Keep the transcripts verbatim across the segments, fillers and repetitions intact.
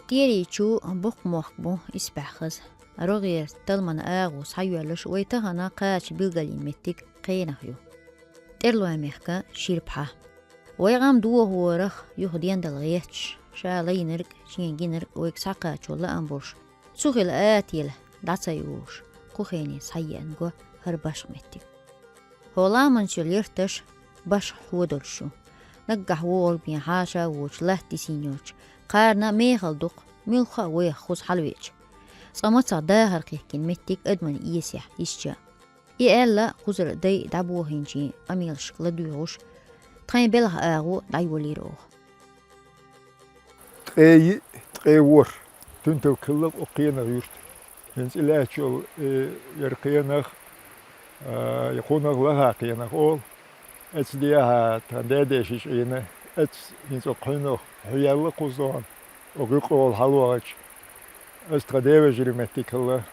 Терий чу боккха мохк бу исбаьхьаза. РогӀера талламан агӀо схьайоьллаш вай тахана кхача билгалйина меттиг Кхенах ю. ТӀерлойн мехка ширпхьа. Вай гӀам дохорах юха дендала гӀерташ, ша лайнарг, шен гинарг вайга схьакхачо лаам болуш, цу хила атела дӀа ца йолуш, кху хене схьаеана го хӀара башха меттиг. ХӀо ламанчул ярташ башха хьодалш ю. Наггахь вогӀург бен хьаша а воцуш, латта дисина йоцуш, кхарна мехала дукха, муьлхха а вайх кхуза хьалавеача. Цкъа мацах дахар кхехкина меттиг адаман эсехь йисча. И аьлла, кхузара дай дӀабохийначийн къамелашка ладуьйгӀуш, тхайн белхан агӀо дӀайолийра оха. Ткъе йиъ, ткъе ворхӀ туьнтаг хилла-кх оха Кхенах юрт. ХӀинца и лаьтташ йолу, э, яра Кхенах, а, я кхунах Лаха Кхенах олу. Эцу дехьа тхан дедешаш Ӏийна, эцу хӀинца оха хьуьнах хьуьяьлла кхуза дохана, оха юккъе волу хьалавахча. Аса тхан девежарий меттиг хилла.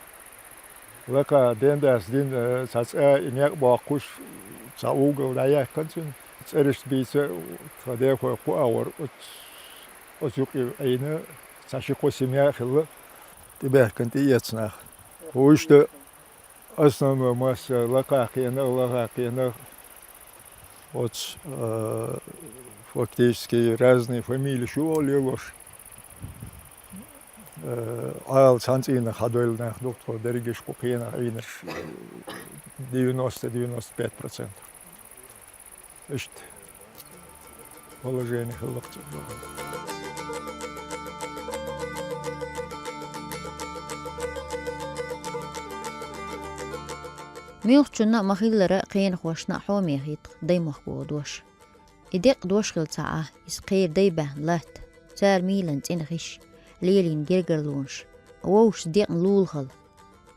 Лакха дендас дина, э, цхьа цӀа и некъ боккхуш, цхьа угол дӀаяьккхина цуьнан. ЦӀерашца бийца тхан дехой кху агӀор оцу, оцу юкъе Ӏийна, цхьа ши-кхо семья а хилла. ТӀебаьхкина тӀеэцна нах. Вуьшта основной масса Лакха Кхенах, Лаха Кхенах, оцу, э, фактически разные фамилии шу а лелош. Э, Ӏала цхьана цӀийнах хьадойла нах ду тхо дерригаш кху Кхенах Ӏийнарш, девяносто, девяносто пять процентов. Иштта положение хилла-кх цу. Муьлххачунна а ма-хиллара, кхенахошна а хьоме хетта даймохк боху дош. И декъа дош хилла ца Ӏа, иза кхеран дай баьхна латта, цара мийлан цӀена хиш, лелийна гергарлонаш, вовшашца декъна лулахалла,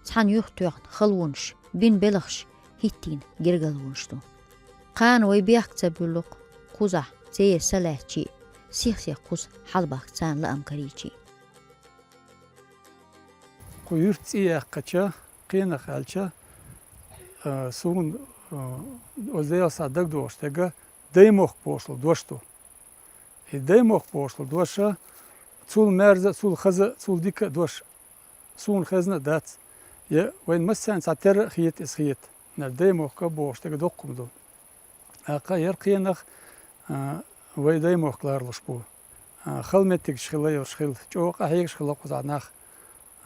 цхьаьна юхатоьхна халонаш, бина белхаш хӀиттийна гергарлонаш ду. Кхана вай бехк ца буьллу-кх, кхузахь церан са лаьттачий, сих-сиха кхуза хьалабахка царна лаам карийчий. Кху юьртан цӀе яьккхича, Кхенах аьлча, а, суна, а, оцу Делан схьа дагадогӀуш дерг даймохк бохуш долу дош ду. И даймохк бохуш долу доша, цул маьрза а, цул хаза а, цул дика а дош суна хезна а дац. Я вайн массарна цхьатерра а хета иза хета. Нара даймохк бохуш дерг доккха хӀума ду. ТӀаккха яра Кхенах, а, вай даймохк ларалуш бу. А, хала меттигаш хилла йолуш хилла, чӀогӀа къахьегаш хилла кхузахь нах.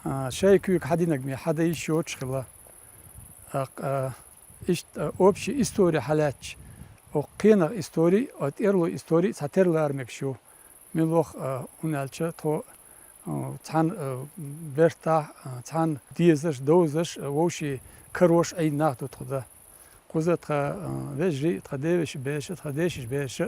А, шайн куьйга хьан динарг ме хьан дан йиш йоцуш хилла. ТӀаккха, а, иштта, а, общий истори хьалаьтташ, оха Кхенах истори а, тӀерло истори а цхьатерра лара мегаш ю. Мила ваха, а, хӀунда аьлча тхо, а, цхьана, а, бертахь, а, цхьана дезаш, довзаш, а, вовшийн карош Ӏийна нах ду тхо дан. Кхуза тхан, а, вежарий, тхан девешин бераш, тхан дешишин бераш,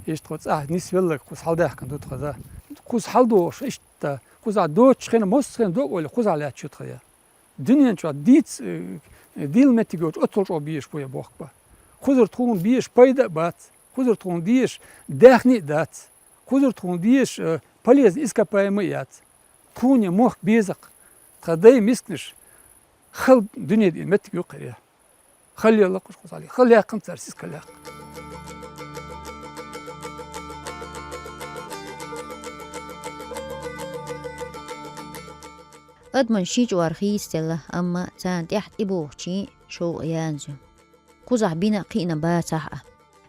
иштта тхо цӀахь нисвелларг кхуза хьалдаьхкина ду тхан дан. Кхуза хьалдогӀуш, иштта, кхузахь доцучу хенахь, массо а хенахь дог-ойла кхузахь лаьтташ ю тхан ян. Дуьнен чохь дийца, э, дийла меттиг йоцуш, оццул чӀогӀа безаш бу я бохку бан. Кхузара тхуна безаш пайда а бац, кхузара тхуна дезаш даьхни а дац, кхузара тхуна дезаш, э, полезный ископаемый а яц. Тхуна я мохк беза-кх, тхан дай мисканаш хала дуьне деана меттиг ю кхеран. Хала елла-кх уьш кхузахь, хала яьккхина цара сиска, хала яьккхина. Адаман ши чкъор хийцаделла, амма царна тӀехь тӀебогӀучийн шовкъ янза ю. Кхузахь бина а, кхиъна бацахь а.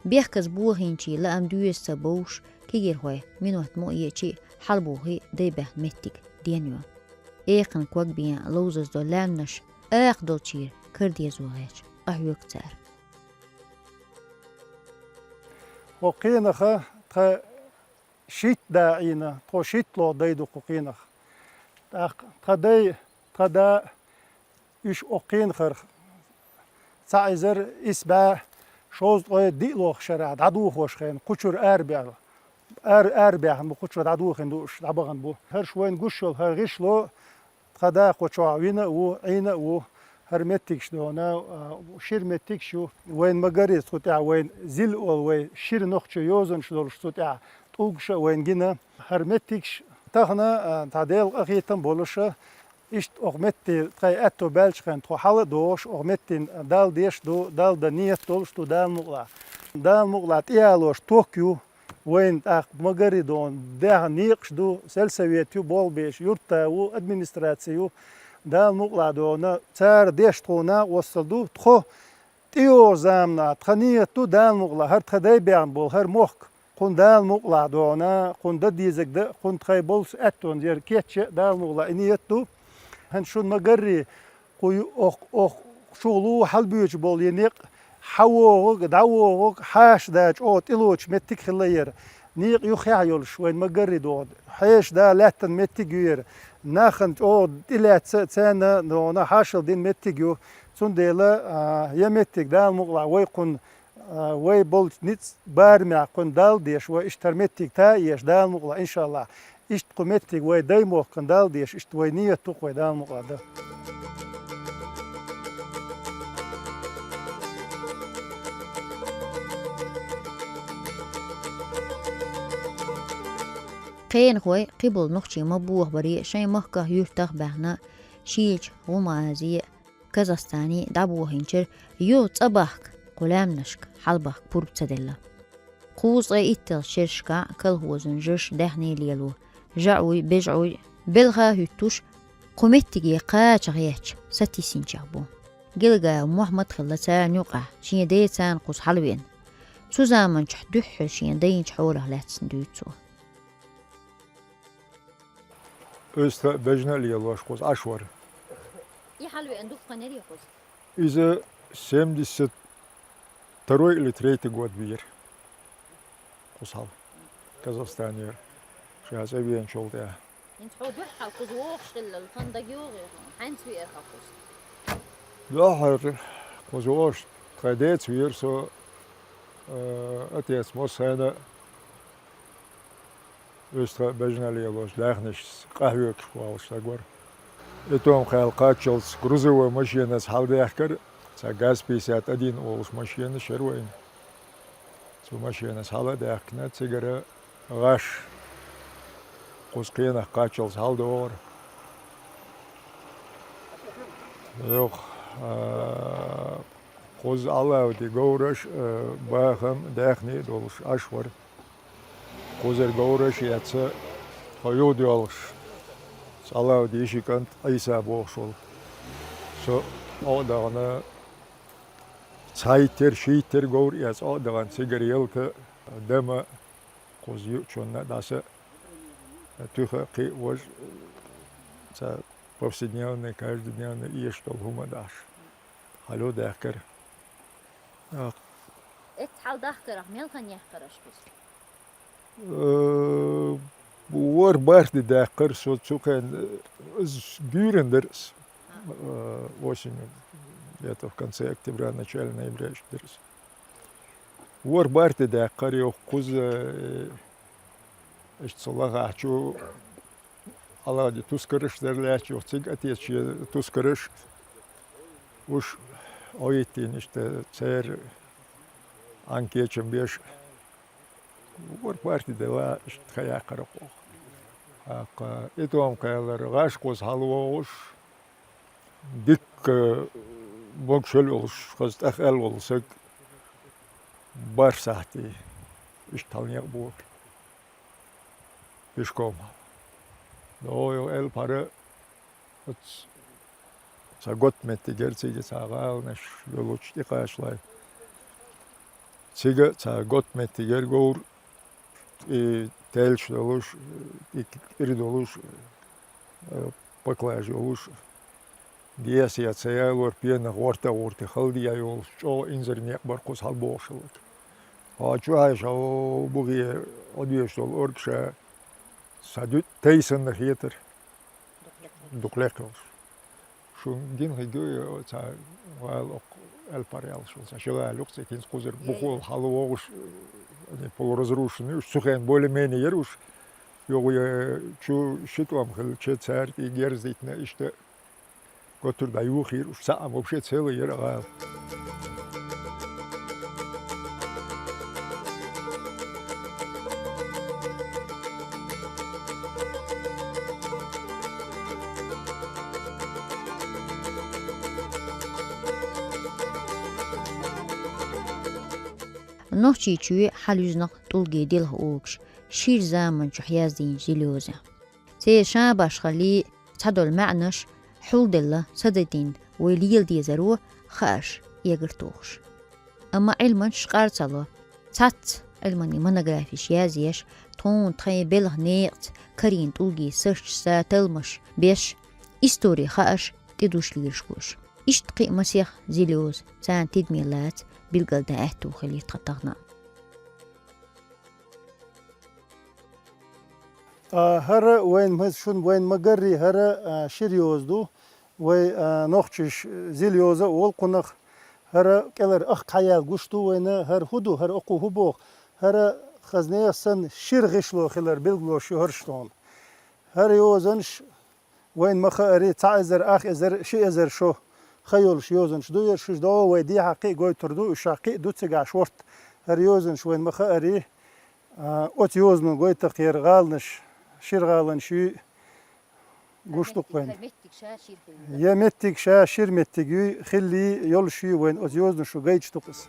Бехказа бохийначийн лаам доьза ца бовш, кегийрхой минот мукъа еача а хьалабохий дай баьхна меттиг, денйо. Экханан ког бен ловзаза долу лаьмнаш акха долчуьра кара дезо гӀерташ къахьоьгу цара. Кху Кхенаха тхан шийтта да Ӏийна, тхо шийтталгӀа дай ду кху Кхенах. ТӀаккха тхан дай, тхан да, уьш оха Кхенахарх цхьа эзар исс бӀе шовзткъе диълагӀчу шарахь дӀадохош хенахь кху чуьра арабаьхна. Ара, арабаьхна бу, кху чуьра дӀадохийна ду уьш, дӀабахана бу. ХӀорш вайна гуш йолу хӀара гӀишло, тхан да кху чохь вина а ву, Ӏийна а ву, хӀара меттигаш дохана, а, шира меттигаш ю. Вайна ма-гарра цу тӀехь, вайна Зил олу вайн шира нохчийн йозанаш долуш цу тӀехь тӀулгаш а вайна гина. ХӀара меттигаш тахана, а, тхан Делан къинхетам болуш, иштта оха метте тхайн аьтто баьлчхьана тхо хьала а догӀуш, оха меттина Далла деш а ду, Далла дан ниет долуш ду, Дала мукъалахь. Дала мукъалахь тӀеялош ток ю, Вайна тӀаккха магарри дона дехьа некъаш ду, сельсовет ю, болх беш, юрта ву, администраци ю, Дала мукъалахь дона, цара деш тхуна накъостал ду, тхо тӀейогӀу замана, тха нийят ду, Дала мукъалахь, хӀара тха дай баьхна болу, хӀара мохк, кхунна Дала мукъалахь дона, кхунна дан дезарг дан, кхунна тхайн болчу аьттонна яра кечъян, Дала мукъалахь, и нийят ду. ХӀинца шуна магарри, кху ю-, ох-, ох-, шух лу хьалабоьдуш болу я некъ, хьан вогӀург, дӀавогӀург, хьаша да чӀогӀа тӀелоцуш меттиг хилла яра. Некъ юххехь йолуш, вайн магарри догӀу. Хьеша да лаьттан меттиг ю яра. Нахана чӀогӀа тӀелаьцна а, царна догӀуна хьашал дина меттиг ю. Цундела, а, я меттиг Дала мукъалахь вай кхунна, а, вай болчу ницкъ барамехь кхунна Далла деш, вай иштта хӀара меттиг та а еш, Дала мукъалахь, иншаллахь. Иштта кху меттиг вай даймохкан Далла деш, иштта вай нийят ду-кх вай Дала мукъалахь дан. Кхенахой кхиболу нохчий ма бохабаре шайн махках, юьртах баьхна, шийлачу ГӀумма Азе, Казахстане дӀабохийначара юха цӀа бахка, кху лаьмнашка хьалабахка пурба ца делла. Кхузткъе итталгӀачу шерашкахь колхозан жаш даьхни лело, жаӀуй, бежаӀуй, белха а хӀуьттуш, кху меттиге кхача гӀерташ сатийсинчех бу. Гилгаев Мохьмад хилла царна юкъахь, шен ден царна кхуза хьалавеана. Цу заманчохь дуьххьара шена дайначу хьолах лаьцна дуьйцу цо. Оьзда а, бежана а лелош кхуза Ӏаш вара. И хьалавеана дуккха хан яра кхуза? Иза семьдесят второй или третий год веара. Кхуза хьала. Казахстанера. Ша цӀа веанчул тӀаьхьа. ХӀинца хьо дуьххьал кхуза вогӀуш хиллал, тхан дага йогӀий хьуна? Хьаьнца веара хьо кхуза? Дуьххьара кхуза вогӀуш тхайн деца веара со, э, отец массарна а Оьзда а, бежана а лелош, даьхнашца къахьоьгуш волуш стаг вара. Итон-Кхаьлла кхаччалц грузовой машенаца хьаладаьхкира, цхьа ГАЗ пятьдесят один олуш машенаш яра вайна. Цу машенаца хьала а даьхкина, цигара гӀаш кхуза кхенах кхаччалц хьаладогӀура. Юха, а, кхуза Ӏалавди говраш а, бахам, даьхни а долуш Ӏаш вара. Кхузара говраш а эцна, тхо юха доьлхуш, Ӏалавди йишин кӀант Ӏийса бохуш волу. Со Ӏо а дахана, цхьайттера, шийттера говр а эцна Ӏо а дахана, цигара ялта, дама, кхуза юучунна а дӀаса, туьха а, кхин а, важа, цхьа повседневный, каждодневный эшаш долу хӀума а дахьаш, хьала а даьхкира. Эцца хьаладахкарах мел хан яьккхира аша кхуза? Э, ворхӀ-бархӀ де даьккхира со цу хенахь, э, из буьйранна дара ас. Э, осенью, где-то в конце октября, начале ноября иштта дара ас. ВорхӀ-бархӀ де даьккхира, юха кхуза, э, иштта со лахахь чу Ӏалавди тускарш дара лаьтташ, юха цига отец шен тускарш, уьш ӀохӀиттийна иштта церан Ӏан кечам беш, ворхӀ-бархӀ де дела иштта хан яьккхира кхуза. ТӀаккха Итон-Кхаьллара гӀаш кхуза хьаладогӀуш, дикка могушалла йолуш, хаза тӀехъаьлла волу саг бархӀ сахьте иштта хьаланекъабора. Пешком. ДогӀу йо элпара оцу цхьа готта меттиг яра цига, цхьа гӀаланаш йолчу тӀекхачалой. Цига цхьа готта меттиг яра говр, и теллаш долуш, и кӀира долуш, э, поклажа йолуш. Десет ца ялор, пенах гӀорта а гӀорта халдия йолуш, чӀогӀа инзаре некъ бара кхуза хьалабогӀуш хилларг. Хьо чу хьаьжча, хьо бухе Ӏодоьжуш долу оргаш а сан дуьтӀа тайсанна хетара. Дукха лекха йолуш. Шуна гина хир ю, цхьа гӀала оккха элпара яллаш волу, цхьа ши гӀала ю-кх цигахь, хӀинца кхузара бухол хьала вогӀуш, они полуразрушенный уьш, цу хенахь более-менее яра уьш. Юха, э, чу ши тӀом хилча, цара тӀе герз дитина, иштта готур дӀаюхийра уьш, цхьаъ вообще целый яра гӀала. Нохчийчоь хьалъюьзнакъ тӀулгий делха угаш, шира заманчохь яздинчу зил-йозех. Церан шабашхаллий, цхьадолу маьӀнаш хьулделла, садайтина вай лела дезаро хаарш эгар тухуш. Амма Ӏилманчаш къар ца ло. Цхьацца Ӏилманийн монографеш язъеш, тхуна тхайн белхан некъаца карийна тӀулгий сацаш, са талламаш беш, историн хаарш тӀедуш лелаш бу уьш. Иштта кхин а масех зил-йоза, царна тидаме лаца билгалдан аьтту хилира тхан тахана а. А, хӀара вайн ма-, шун вайн ма-гаррий, хӀара, а, шира йоза ду. Вай, а, нохчаша зил-йоза а олу кхунах. ХӀара кӀелара ахка хьаяьлла гуш ду вайна. ХӀара хӀун ду, хӀара оккхо хӀун боху? ХӀара хаза нехан санна шира гӀишло хилар билгалош ю хӀара шуна. ХӀара йозанаш вайна ма-хаарий, цхьа эзар, ах эзар, ши эзар шо хан йолуш йозанаш ду, яра шуьша догӀу вай дехьа кхин а гойтур ду, уьш кхин а ду цигахь шорта. ХӀара йозанаш вайна ма-хаарий, а, оцу йозано гойту-кх хӀара гӀаланаш, шира гӀаланаш юй, гуш ду-кх вайна. Я меттиг ша шира меттиг юй, хиллий, йолуш юй, вайна оцу йозанашо гайтуш ду-кх иза.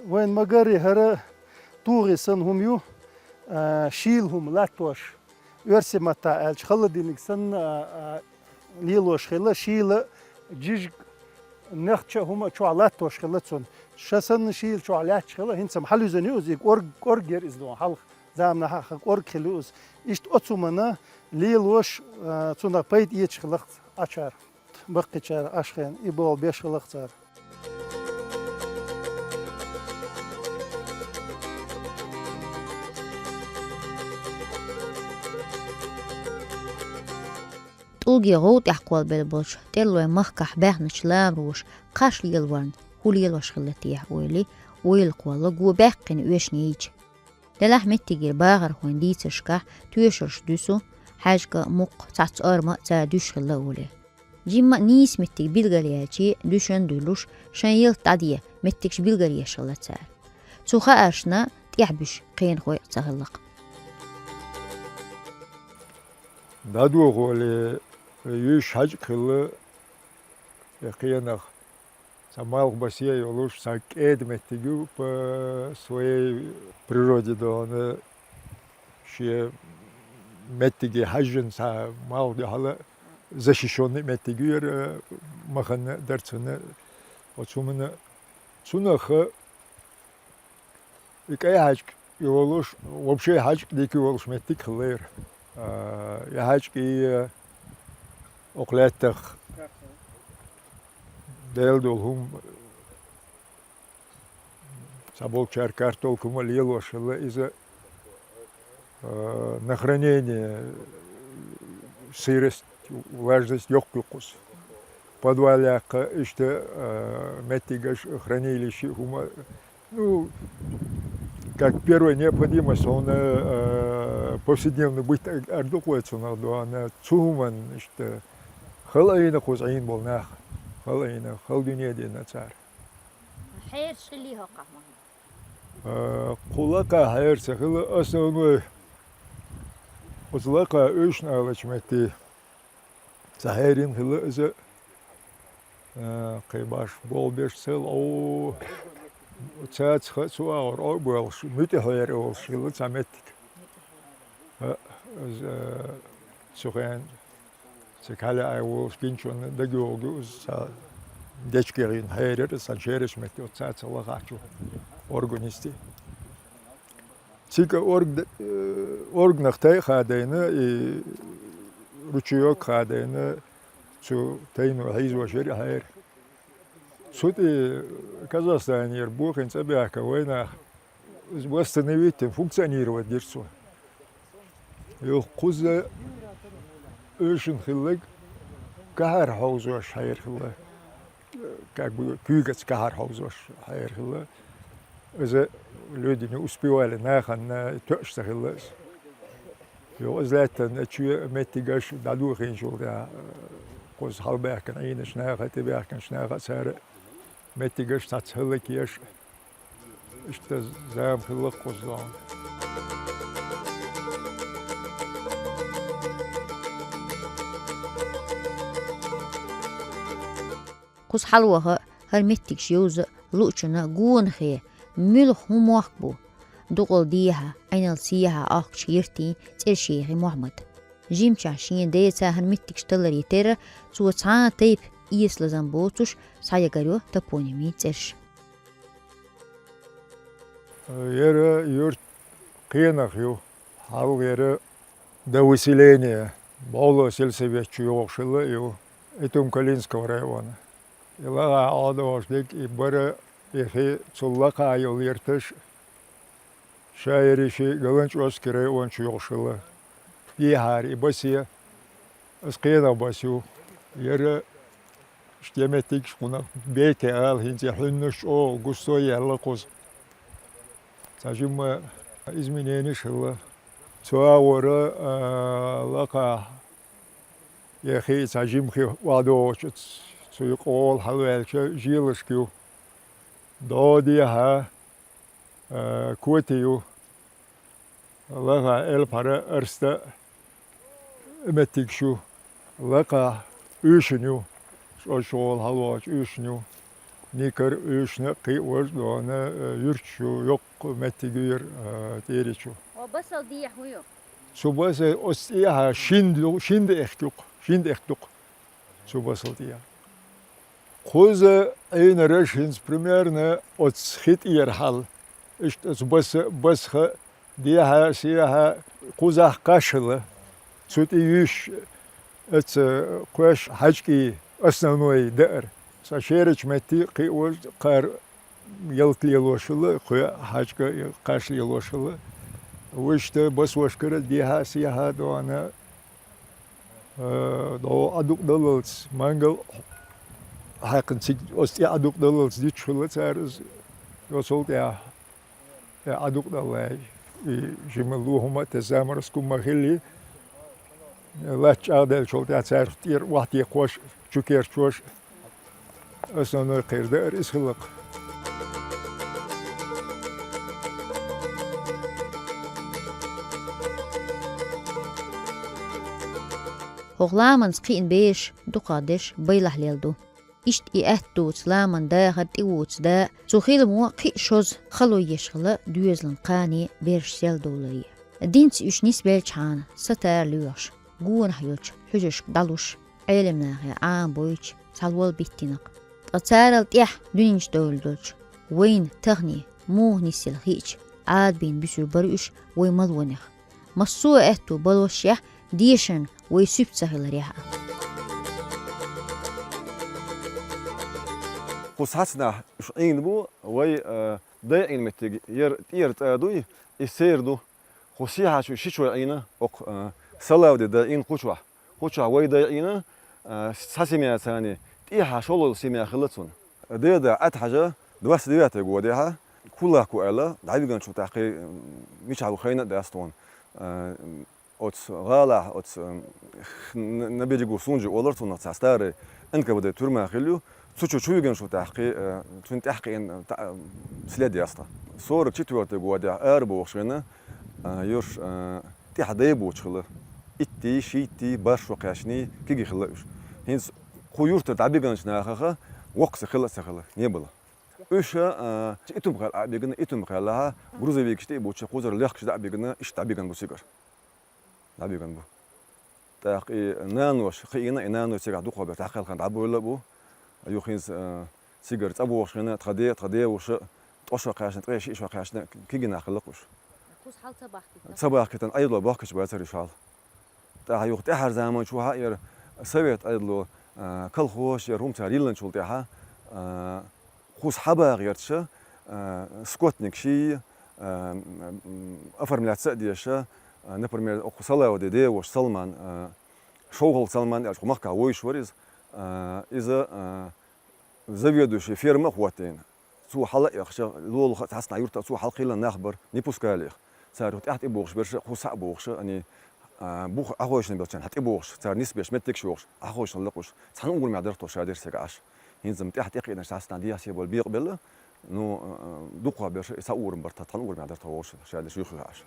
Вайн ма-гаррий, хӀара тугӀи санна хӀума ю, а, шийла хӀума латтош. Оьрсийн маттахь аьлча, холодильник санна, а, а, лелош хилла, шийла жижиг, нехча а хӀума чохь латтош хилла цунна. Ша санна шийла чохь лаьтташ хилла, хӀинца-м хьалъюьзна ю иза, и кӀорг, кӀорг яра иза дуьйна хьалха заманахь а, кӀорг хилла ю иза. Иштта оцу хӀуманна лелош, а, цунах пайда эцаш хилла-кх Ӏачара. Баккхийчара Ӏаш хен и болу беш хилла-кх цара. ТӀулгий гӀов тӀехь кхоллабелла болчу тӀеллойн махкахь баьхначу ламароша кхаш лелорна хӀун лелош хилла техьа ойла, ойла кхолла го баьккхина оьшнийча. Делахь меттигера бахархойн дийцаршкахь тоьшаллаш дуьсу, хьаьжкӀа а, мукх а, цхьацца орма а цара дуьсуш хилла олий. Жимма а нийса меттиг билгалъяьлчий, дуьшан а дуьллуш, шайн ялта дӀаде меттигаш билгалъеш хилла цара. Цу хааршна тӀаьхьабуьсуш кхенахой а ца хилла-кх. ДӀадохале, юьйш хьаьжкӀа хилла, и кхенах. Цхьа малхбасе а йолуш, цхьа кӀеда меттиг ю по своей природе, дуьйна, шен меттиге хьаьжжина цхьа малх дуьхьал а защищённый меттиг ю яра, махана а, дарцана а, оцу хӀуманна. Цунах а И кӀай хьаьжкӀа йолуш, вообще хьаьжкӀа дика йолуш меттиг хилла яра. А, и хьаьжкӀий, окху лаьттах Делан долу хӀума, цхьаболчара картолка хӀума лелош хилла иза. Э, на хранение сырость, влажность йоккхуьйкхуш. Подвалехь иштта, э, меттигаш, хранилище хӀума, ну, как первая необходимость, он, э, повседневный быт ар ду-кх вай цунах дуьйна, цу хӀуманна иштта хала айина кхуза Ӏийна болу нах, хала айина, хала дуьне дина цара. Хьераш хилий хӀокхахь ма хӀара? Э, кху лакхахь хьера ца хилла, основной оцу лакхахь уьйшна алачу метте ца хьерина хилла иза, э, кхин баш болх беш ца хилла, о, цаьрца ха а цу агӀор о а боьлхуш, муьтӀахь хьера олуш хилла цхьа меттиг. Э, иза, э, цу хенахь Цига хьалаьӀа волуш гинчунна дагайогӀу иза, сан дечиган хьерира, сан шерачу метте оцу цаьрца лахахь чу орган йисте. Цига орг-, э, органах тай а хадийна, и ручеёк а хадийна, цу тайно хьийзош яра и хьера. Цу тӀе Казахстанера бохийна цӀа баьхкина вайнах, иза восстановить, функционировать дира цо. Юха кхуза оьшина хилларг кахьар хьовзош хьера хилла. Как бы куьйгаца кахьар хьовзош хьера хилла. Иза люди не успевали, нахана тоьаш ца хилла иза. Юха иза лаьттина чоь меттигаш дӀадохийначул тӀаьхьа, Кхуза хьалбаьхкина Ӏийнаш наха, тӀебаьхкинчу наха а цара меттигаш цхьацца хӀаллакеш, иштта зама хилла кхуза дона. Кхуза хьалаваха, хӀара меттигаш йовза луучунна гонахе, муьлха хӀун мохк бу, дукъал дехьа, Ӏиналца сехьа Ӏохкучу Яртин ЦӀершехи Мохьмада. Жимчохь шен деца хӀара меттигаш талларе терра, цо цхьа а тайпа эсалазам боцуш схьаягайо топонимийн цӀераш. Яра юрт кхенах ю, хьалха яра до выселения, бӀоло сельсовет чу йогӀуш хилла ю, Итум-Калинского района. И лахахь ӀодогӀуш дерг и бара, и хи цул лакхахь йолу ярташ, ша яра ши Галанчожский район чу йогӀуш хилла. Дехьара и басе, аса кхенах бас ю. Яра шен меттигаш кхунах беке ала, хӀинца хьуьннаш чӀогӀа густо яьлла кхуза. Цхьа жимма изменениш хилла. Цу агӀора, а, лакхахь я хи, цхьа жима хи охьадогӀучу, цу юкъа гӀола хьалаваьлча, желашка ю. ДогӀа дехьа, а, коти ю. Лахахь элпхьара, арста меттигаш ю. Лакхахь уьйшина ю. ЧӀогӀа гӀола хьалаваьлча уьйшина ю. Никар уьйшина, кхин а важа дона, а, юьрташ ю, йоккха меттиг ю яра, а, ТӀеричу. Ва басал дехьа хӀун ю? Цу баса оцу тӀехьа шин ду-, шин дехк ю-кх, шин дехк ду-кх цу басал тӀехьа. Кхуза Ӏийнарш хӀинца примерно оцу хи тӀера хьал. Иштта оцу баса, басха дехьа, сехьа кхузахь кхаш хилла. Цу тӀе юьйш, оцу кхоьш хьаьжкӀий основной даар. Цхьа шерачу метте кхин а важа кхара ялта лелош хилла, кхоь хьаьжкӀа кхаш лелош хилла. Вуьшта басошкара дехьа, сехьа дона, э, дӀо Ӏадукъадаллалц, мангал хьаькхна цига оцу тӀе Ӏадукъадаллалц дитча хилла цара иза, оцул тӀаьхьа. Э, Ӏадукъадаллай, и жима ло хӀума а тесна, заморозка хӀума хилли, латта чӀагӀделлачул тӀаьхьа цара тӀера охьатекхош, чукерчош, основной кхера даар иза хилла-кх. ХӀокху ламанца кхиъна бераш дукхахдерш байлахь лелла ду. Иштта и аьтто цу ламан дахар тӀевоцу да, цу хиламо кхин а шозза хало еш хилла доьзалан кхане бераш сел довларе. Динца уьш нисбеллачхьана сатара лоьхуш, гонах йолчу хьуьжаршка дӀалуш, Ӏелам нахе Ӏамабойчу цхьа лол биттина-кх. Ткъа царал тӀаьхьа дуьнен чу довлла долчу вайна тахане муха нисъелла хиъча, Ӏадабийна буьсур бара уьш вай малонех. Массо а аьтто балошшехь, дешарна вай суьпа ца хиларехь а. Кху схьацнахь уьш Ӏийна бу, вай, а, дайъийна меттиг яра тӀера цӀа дуй, и сера ду. Кху сехьа чу ши чой Ӏийна, окху, а, Салавди дайъийна кху чохь. Кху чохь вай дайъийна, а, цхьа семья царний, тӀехьа шолгӀа семья хилла цунна. Деда Ӏад-Хьажа двадцать девятый годехьа, Кулаку аьлла, дӀавигначул тӀаьхьа кхин, м, мичахь ву хайна а дац тхуна. А, м, оцу гӀалахь, оцу, м, х-, н-, на берегу Сунжи олар цунах, цхьа старый Н К В Д тюрьма хилла ю. Цу чу чу вигначул тӀаьхьа кхин, а, цуьнан тӀаьхьа кхиъна, та-, след яц тхан. Сорок четвёртый годехь ара бохуш хенна, а, юрш, а, тӀаьхьа дай боцуш хилла. Иттий, шийтий, бархӀ шо кхаьчний кегий хилла уьш. ХӀинца кху юьртара дӀабигначу нахаха воккха ца хилла а ца хилла, не было. Уьш, а, Итум-Кхаьлла а бигна, Итум-Кхаьллахьа грузовикаш тӀе а буча, кхузара лехкаш дӀа а бигна, иштта дӀабигна бу цигара. ДӀабигна бу. ТӀаккха и нанош хиъна, и наной цигахь дукхахберш дӀакхелхина дӀабевлла а бу. Юха хӀинца, а, цигара цӀа бохуш хенна, тхан де, тхан деваша, ткъа шо кхаьчна, ткъе шиъ шо кхаьчна, кегий нах хилла-кх уьш. Кхуза хьал ца бахкийтина? Ца бахкийтина, Ӏедало бохкуш бацара уьш хьал. ТӀаккха юха тӀаьхьара заман чохь а яра совет Ӏедало, а, колхоз яра хӀума цара йиллинчул тӀаьхьа, а, кхуза хьабаха гӀерташ, а, скотник ший, а, м, м, оформляться а деш, а, например, окху Салавди деваша Салман, а, ШовхӀалг Салман аьлча, кху махкахь вуьйш вара иза, а, иза, а, заведующий ферма а хӀоттийна. Цо хьала а эхча, лолахь а цхьацца юьртахь цо хьалакхийлина нах бара, не пускали их. Цара тӀаьхьа тӀе бохуш берш а, кхуза схьа а бохуш, они А, бух Ӏахойшна белчан хьатӀе бохуш, цара нисбеш меттигаш йохуш, Ӏахойшна лакхуш, цхьана угӀурмехь дара тхо шадерг сага Ӏаш. ХӀинца м тӀаьхьа тӀекхиънаш цхьацца дехьа се болу бекъа белла, ну, а, дукха берш и са угӀурм бар тхан, цхьана угӀурмехь дара тхо вовшах шадерш юххе Ӏаш.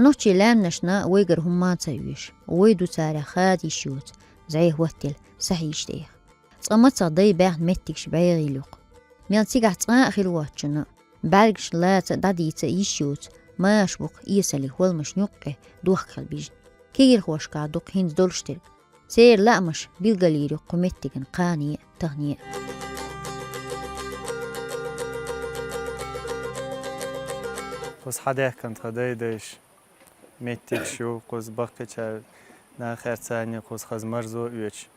Нохчийн лаьмнашна вайгара хӀумма а ца оьшу, вай ду царах хада йиш йоцу, зӀе хӀоттийла, сахьийчу дӀеха. Цкъа мацах дай баьхна меттигаш бӀегӀийла юкъу. Мел цигахь цкъа а хир воцучунна, бӀаьргаш лаца дӀадийца йиш йоцу, маша бу-кх эсалан хӀолламашна юккъе дохка хила бижна. Кегирхошкахь ду-кх хӀинца долуш дерг. Церан лаамаш билгалйийр ю-кх кху меттиган кхане а, тахане а. Кхуза хьадаьхкина тхан дай-дайша меттигаш ю, кхуза баккхийчара нахаца царна кхуза хаза марзо а оьцуш,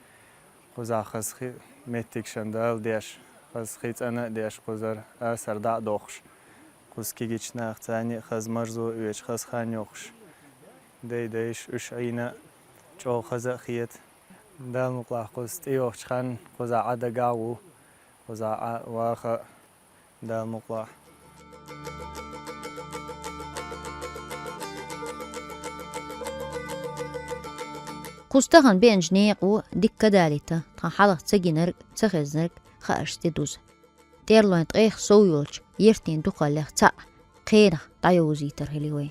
кхузахь хаза хи-, меттигашна дала деш, хаза хи цӀана а деш, кхузара асар дӀа а дохуш, кхуза кегийчу наха царна а хаза марзо а оьцуш, хаза хан йохуш, дай-дайша уьш Ӏийна а чӀогӀа хаза а хета. Дала мукъалахь кхуза тӀейогӀучу ханна кхузахь Ӏа дагахь а ву, кхузахь Ӏа ваха а, Дала мукъалахь. Кхуза тахана беанчу некъо дика далийта тхан хьалха ца гинарг, ца хезнарг хаарш тӀедуза. ТӀерлойн ткъех сов йолчу яртийн дукхаллех цхьаъ кхенах дӀайовзийтар хили вай.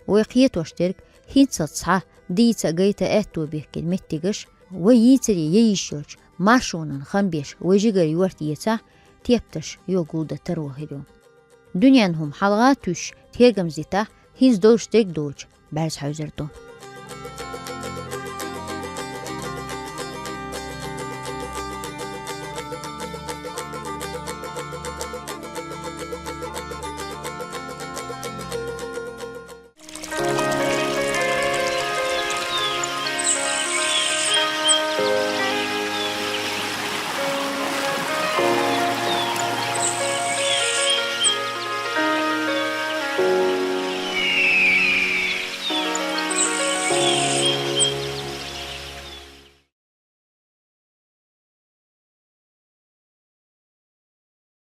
Вай кхетош дерг хӀинццалц цхьа дийца а, гайта а аьтто бихкина меттигаш, вай йийцаре ян йиш йолчу маршонан хан беш вай жигара йорта ецахь, тептарш йогулдан таро хир ю. Дуьненан хӀума хьалха а туьйсуш, тергамза дитахь, хӀинца долуш дерг доцуш бӀаьрзе хьаьвзар ду.